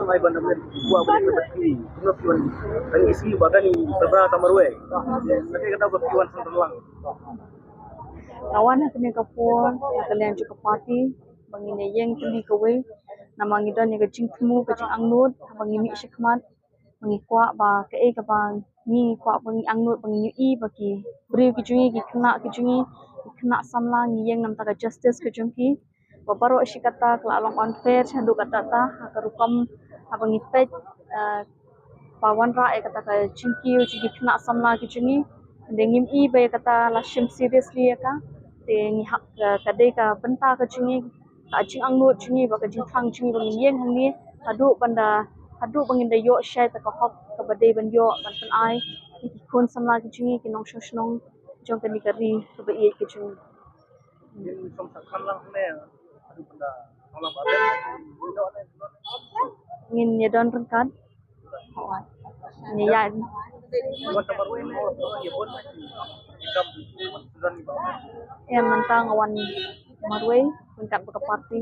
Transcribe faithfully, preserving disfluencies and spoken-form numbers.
Ai ban amir buat apa kita beti. Kita piwan. Kan isi bagan ni berbra tamar wei. Nanti kita buat piwan sentral. Nga wan ha kane ka por na ka liang jong ka party ba ngin ïeng tylli kawei namar ngi don ïa ka jingthmu ka jingangnud ba ngi mih shakhmat ba ngi kwah ba kaei kaba ngi kwah ba ngi angnud ba ngi ïohi ba ki briew ki jong ngi, ki khynnah ki jong ngi, ki khynnah samla ngi ïeng namar ka justice ka jong ki. Ba baroh shi katta ka la long unfair shaduh katta katta ha ka rukom haba ngi peit ba wanrah ïa kata ka jingkiew jong ki khynnah samla ki jong ngi. Te ngim i ba ïa kata la shim seriously ïa ka. Te ngi hap ka dei ka bynta ka jong ngi, ka jingangnud jong ngi ba ka jingthrang jong ngi ba ngin ïeng hangne haduh ban da, haduh ba ngin da ïoh shai ta ka hok kaba dei ban ïoh ban pynai ïa ki khun samla ki jong ngi, ki nongshong shnong jong kane ka ri kaba ïeit ka jong ngi. Ngin ïa don ryngkat. Ngin ïa ïa mynta nga wan marwei ryngkat bad ka party.